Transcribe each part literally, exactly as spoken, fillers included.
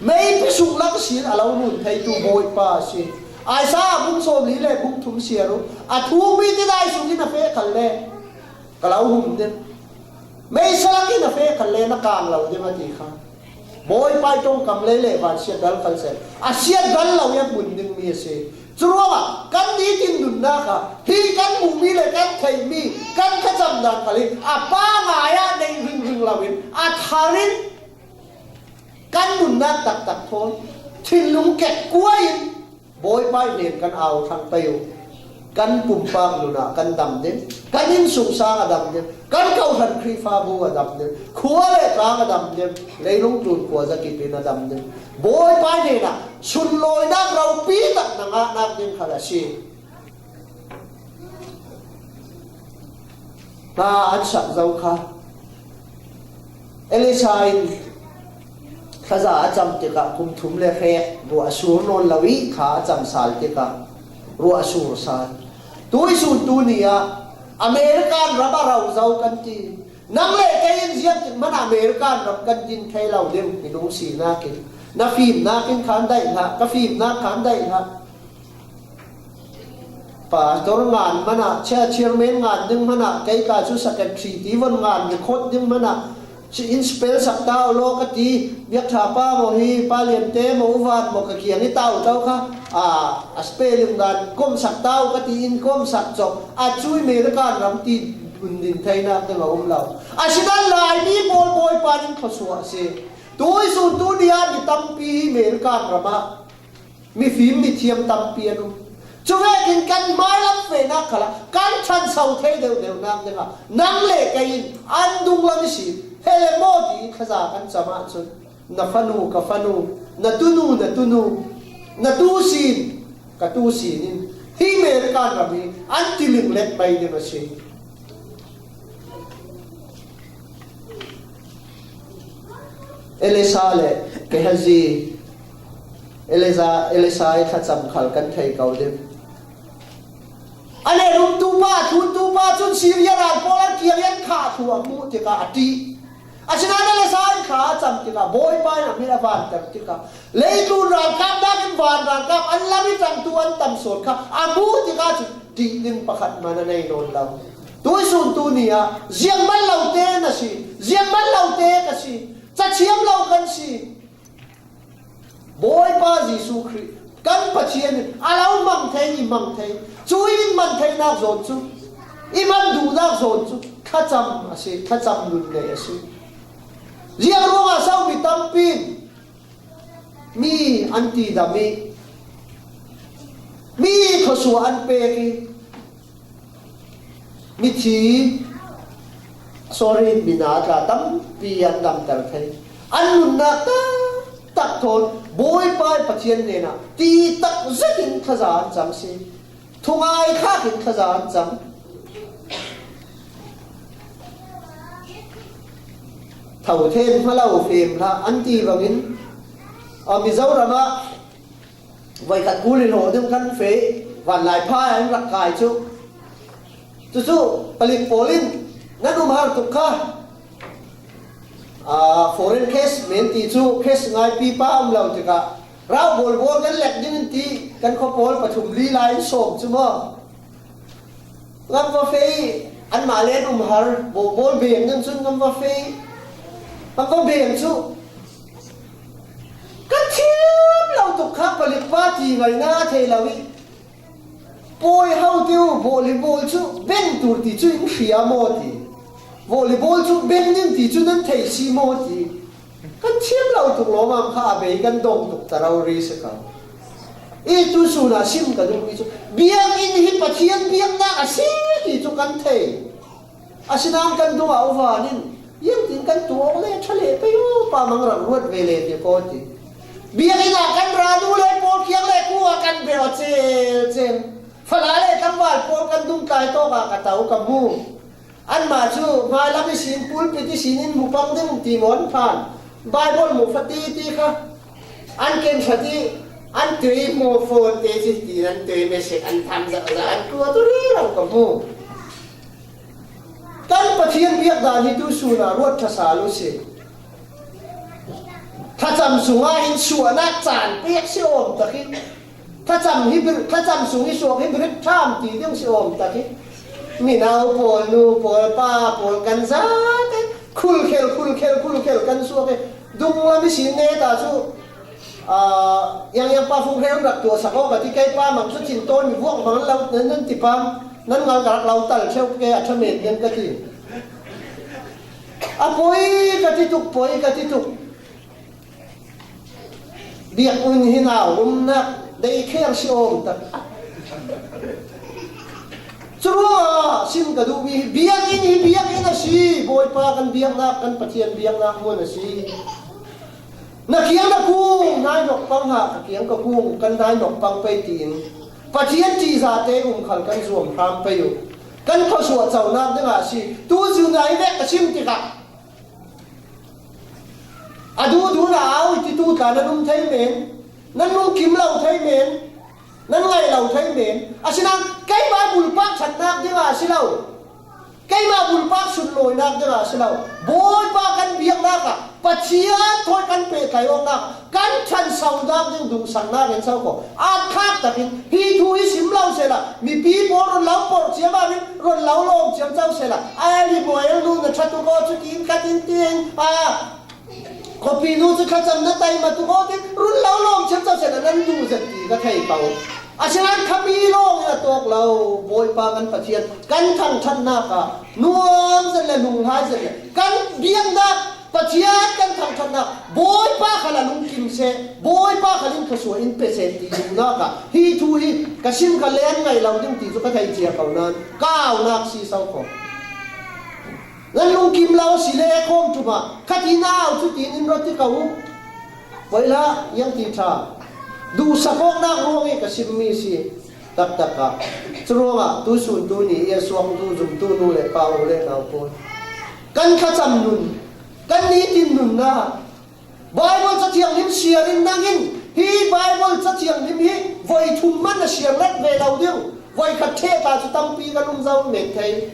Meipi sung lak sin a lo nun theitu Bawipa a si. Isaiah bung sawmli le bung thum siar uh. A thuk mi tidai sungin a feh khal le ka lo hum ding. Meisa lakin a feh khal le na kang lo ding a ti kha. Bawipa i tongkam lei le van siat dal khal se. A siat dal lo i a hmun ding mi a si. Curuangah kan nitin nunnak ah hi kan hmuhmi le kan theihmi kan thlacam dan khal hi a pangai ah neih ringring loin a tharin kan nunnak taktak thawn thinlung kekkuai in Bawipa i hnen kan au thang pei uh. Kan pumpak nunah kan dam ding, kan innsungsang a dam ding, kan kohran Khrihfabu a dam ding, khua le tlang a dam ding, leilung tlun khua zakipin a dam ding. Bawipa i hnenah sunlawinak ropi tak na ngahnak ding khat a si. Hna an sak zo kha. Elisa in thlaza a cam tikah kum thum le hrek ruah a sur nawn lo i kha a cam sal tikah ruah a sur sal. Tuisun tu ni ah American ram a rau zo kan ti. Nang le kei in ziangtik hmanh ah American ram kan din thei lo ding, minung sinak in. Na fimnak in khan daih hlah, ka fimnak khan daih hlah. Pastor ngan hmanh ah, chair, chairman ngan ding hmanh ah, kei ka cu secretary ti von ngan ni khawt ding hmanh ah, si in spell sak ta u law ka ti, biakṭha pa maw hi, pa liante maw, uvan maw, ka kiang i tau tau kha, a, a spelling dan kom sak ta u ka ti in kom sak cawk, a cui American ram ti hun din theinak ding a um lo. Asinain Laimi pawl Bawipa nih khuasuah a si. Tuisun tu ni ah mi tampi hi American ram ah mifim mithiam tampi an um. Cuvekin kan hmailam fehnak khalah kan ṭhanso thei deuhdeuhnak dingah nang le kei in an dunglam i si. He le maw ti thlaza kan cam ahcun na fanu, ka fanu, na tunu, na tunu, na tusin, ka tusin in hi American ram hi an tiling let mai ding a si. Elisa le Gehazi, Elisa, Elisa i thlacam khal kan thei ko ding. A le rumtu pa, a thuntu pa cun Syria ral pawl an kiang i an khah thlu a hmuh tikah a ṭih. Asinain Elisa in kha a cam tikah Bawipa in a mit a vanter tikah leitlun ralkap nakin van ralkap an lam i ṭangtu an tam sawn kha a hmuh tikah cun ṭih ding pakhat hmanh a nei nawn lo. Tuisun tu ni ah zianghman lote na si, zianghman lote ka si, cathiam lo kan si. Bawipa Jesuh Khrih kan Pathian in a lo mang thei, i mang thei, cu in man theinak zawn cu, i man duhnak zawn cu thlacam a si, thlacam nun ngei a si. Ziang ruangah so mi tampi in mi an tidam i, mi khuasuah an pek i, mithi, sorry, mina tla tampi an damter thei. An nunnak taktak thawn Bawipa i Pathian hnenah ti tak zetin thaza an cam si. Thungai khak in thaza an cam. Thothen hmalo fem hlah an ti bangin, a, Mizoram ah voikhat kul i hlawh ding kan feh, vanlai pha in rak kai cu. Cucu palik pawl in nan um har tuk kha. Aa, foreign case men ti cu case ngaipi pa um lo tikah rau bawlbawl kan lek ding in ti kan khua pawl pathum li lai in sawm cu maw? Ngam va fei, anmah le an um har, bawlbawl beng ding cun ngam va fei, ngam va beng cu kan thiam lo tuk kha palik pa ti ngaihna a thei lo i, Pawi ho tiu, volleyball cu beng tur ti cu in hria maw ti. Volleyball cu beng ning ti cu nan thei si maw ti. Kan thiam lo tuk lawmam kha a bei kan dong tuk ta rori si ko. I tu sun ah sim ka duhmi cu biakinn hi Pathian biaknak a si ti cu kan thei. Asinain kan dungah uvan in, "Ziangtin kan tuak le ṭha le pei aw, pa mang rak ruat ve le," ti ko ti. Biakinn ah kan ra nu le pawl kiang le kung ah kan bia aw cel cel. Fala le tlangval pawl kan dungtlai tawk ah ka to ka hmu. Anmah cu hmailam ihsin, pulpit ihsin in hmu pang ding ti maw an phan. Bible hmu fati ti kha. An ken ṭha ti, an tui hmu fawn te si ti, an tui message an tham zahzah, an tuah tu rero ka hmu. Kan Pathian biak dan hi tu sun ah ruat ṭha sal u si. Thlacam sungah hin suahnak caan pek si awm takin, thlacam hi bir, thlacam sung hi suak hi birit ṭham ti ding si awm takin, minau pawl, nu pawl, pa pawl kan zate khulkhel, khulkhel, khulkhel kan suak hi. Dunglam ihsin neta cu, aa, Yang Yang pa fung hreun rak tuahsak aw ka ti, kei pa mang cu thin tawi mi vuak mang lo nan, nan ti pam, nan ngal ka rak lo tal ṭheu, kei a ṭha men ding ka ti. A poi ka ti tuk, poi ka ti tuk. Biakinn hi nau umnak dei kher si awm tak. Curuangah sim ka duhmi hi biakinn hi biakinn a si. Bawipa kan biaknak, kan Pathian biaknak hmun a si. Na kiang na kung hnai nawk pang hlah, ka kiang ka kung kan hnai nawk pang pei tiin Pathian ṭihzate um khal kan zuam hram pei uh. Kan khuasuah conak dingah a si. Tu zunai vek ka sim tikah a duhduh na au i titu tla nan um thei men, nan lungkim lo thei men, nan ngaih lo thei men. Asinain keimah bulpak ṭhatnak dingah a si lo, keimah bulpak sunlawinak dingah a si lo. Bawipa kan biaknak ah Pathian thawi kan pehtlai awknak, kan ṭhansonak ding duhsaknak in so ko. Aatthlak takin hi thu hi sim lo sehla, mipi pawl run lo porh ciam ah, run lo lawm ciam co sehla, a limuail nu na ṭha tuk aw, cutin khat in tiang a, khuapi nu cu thlacam na taima tuk aw, tin run lo lawm ciam co sehla nan duh zet ti ka thei ko. Asinain khami lawng in a tawk lo. Bawipa kan Pathian kan thangṭhatnak ah nuam zet le lunghai zet le kan biaknak, Pathian kan thangṭhatnak, Bawipa khal a lungkim seh, Bawipa khal in khuasuah in pe seh ti duhnak ah hi thu hi ka sim kha le an ngaih lo ding ti cu ka thei cia ko nain ka aunak si so ko. Nan lungkim lo si le khawm ṭum ah khat in au cu tiin in rawt ti ko uh. Voi hlah, iang ti ṭha. Duhsak awknak ruang i ka simmi si taktak ah. Curuangah tuisun tuni i a suaktu zumtu nu le pa u le nau pawl, kan thlacam nun, kan nitin nunnak, Baibal Cathiang him siar in nang in hi Baibal Cathiang him hi voi thum man a siar let ve lo ding, voi khat ṭheh ta cu tampi kan um zo men thei.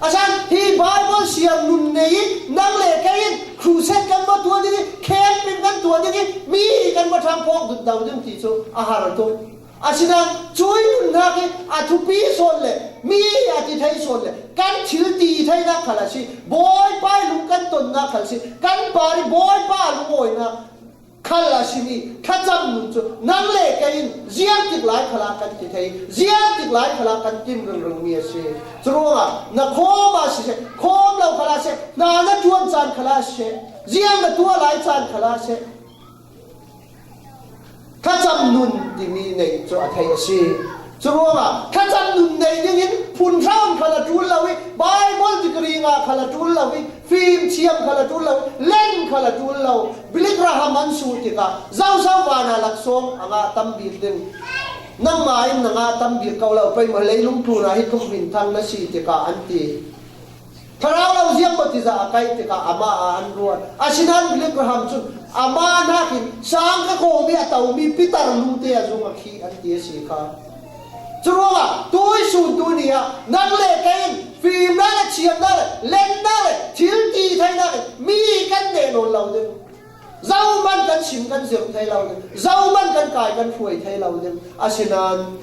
A san hi Baibal siar nun nei in nang le kei in crusade kan va tuah ding i, camping kan tuah ding i, mi kan va ṭhang phawk dut do ding ti cu a har tuk. Asinain cui nunnak hi a thupi sawn le mi a ti thei sawn le kan thil ti theinak khal a si. Bawipa i lung kan tonnak khal a si. Kan par i Bawipa a lungawinak khal a simi thlacam nun cu nang le kei in ziangtik lai khalah kan ti thei, ziangtik lai khalah kan tim ringringmi a si. Curuangah na khawm ah siseh, khawm lo khalah seh, hna na ṭuan caan khalah seh, ziang na tuah lai caan khalah seh, thlacam nun timi neih cu a theih a si. Curuangah thlacam nun nei dingin phunhram khal a ṭul lo i, Baibal degree ngah khal a ṭul lo i, fimthiam khal a ṭul lo, len khal a ṭul lo. Billy Graham an suh tikah, zozo van ah laksawng a ngah tam bik ding. Nangmah in na ngah tam bik ko lo, pei maw, leilung tlun ah hi tluk hminthang na si tikah an ti. Thlarau lo ziang maw tizah a kaih tikah amah ah an ruat. Asinain Billy Graham cun amah hnakin sang ka kawm i a tomi pitar lute a zung a khih an ti a si kha. Curuangah tuisun tuni ah nang le kei in fimnak le thiamnak le lennak le thil ti theinak in mi kan neh nawn lo ding. Zohman kan chim kan zirh thei lo ding. Zohman kan kai kan hruai thei lo ding. Asinain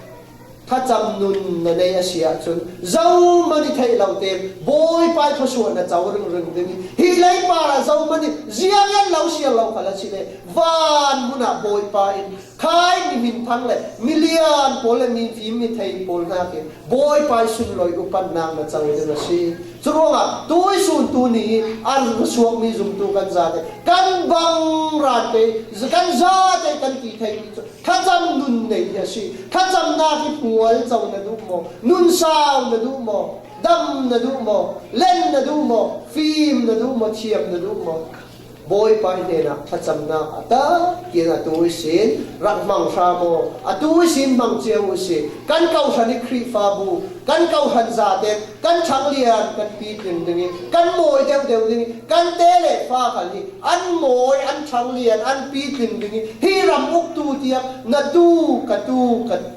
thlacam nun na nei a si ahcun zohman i theih lo tein Bawipa i khuasuah na co ringring ding i, hi leipar ah zohman i ziang in lo siar lo khal a si le, van hmun ah Bawipa in khai mi hminthang le milian pawl le mifim mi thei pawl hnakin Bawipa i sunlawi upatnak na co ding a si. Curuangah tuisun tuni a suakmi zumtu kan zate, kan bang rate, kan zate kan ti theimi cu thlacam nun nei hi a si. Thlacamnak hi hmual co na duh maw? Nun sau na duh maw? Dam na duh maw? Len na duh maw? Fim na duh maw? Thiam na duh maw? Bawipa hnenah thlacamnak a tak tiang a tu ihsin rak hmang hram aw, a tu ihsin hmang cio uhsi. Kan kohhran i Khrihfabu, kan kohhran zate kan ṭhanglian kan pitling ding i, kan mawi deuhdeuh ding i, kan te le fa khal hi an mawi, an ṭhanglian, an pitling ding i, hi ram uktu tiang na tu, ka tu, ka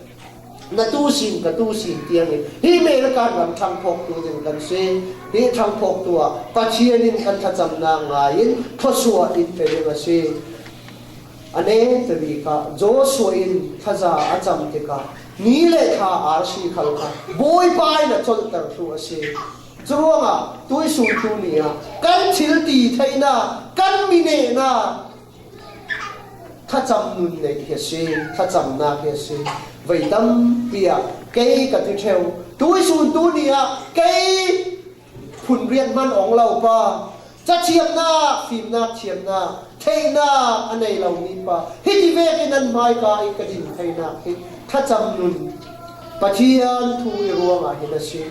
na tu sin, ka tu sin tiangin hi America ram ṭhangphawktu ding kan si. Hi ṭhangphawktu ah Pathian in kan thlacamnak ngai in khuasuah in pe ding a si. A neta bik ah Joshua in thaza a cam tikah ni le tha arsi khal kha Bawipa in a colhter thluh a si. Curuangah tuisun tuni ah kan thil ti theihna, kan mi nehna thlacam nun neih hi a si, thlacamnak hi a si. Voi tampi ah kei ka ti ṭheu, tuisun tuni ah kei phunriat hman awng lo pa, cathiamnak, fimnak, thiamnak, theihnak a nei lo mi pa, hiti vekin an hmaika i ka din theinak hi thlacam nun, Pathian thu i ruangah hin a si.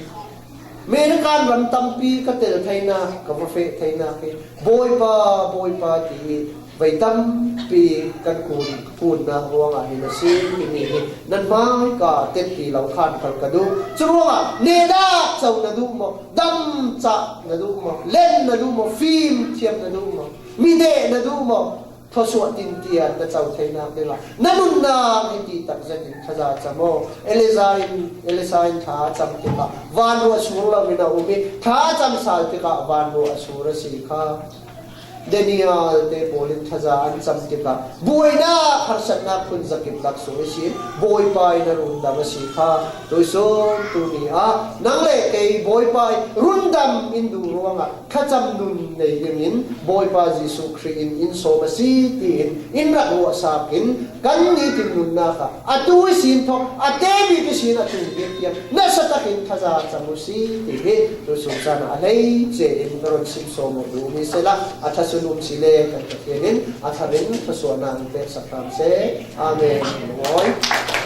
American ram tampi ka tel theinak, ka va feh theinak hi Bawipa, Bawipa ti i voi tampi kan kun, kunnak ruangah hin a si. Himi hi nan hmaika tenpi lo khan khal ka duh. Curuangah nehnak co na duh maw? Damcah na duh maw? Len na duh maw? Fim thiam na duh maw? Mi neh na duh maw? Thawsuah tintian na co theinak dingah na nunnak hi ti takzetin thaza cam aw. Elisa in, Elisa in thla a cam tikah vanruah sur loin a um i thla a cam sal tikah vanruah a sur a si kha. Daniel te pawl in thaza an cam tikah buainak harsatnak phun zakip lak sur ihsin Bawipa in a rundam a si kha. Tuisun tuni ah nang le kei Bawipa in rundam in duh ruangah thlacam nun nei dingin Bawipa Jesuh Khrih in in sawm a si tiin in rak ruahsak in kan nitin nunnak ah a tu ihsin thawk, a te bik ihsin a tung bik tiang nasa takin thaza cam uh si ti hi tuisun caan ah a hleice in ka run sim sawm uh duh mi sela a thasun um si le kan Pathian in a thar in thluasuahnak in peksak hram seh. Amen. Lungawi.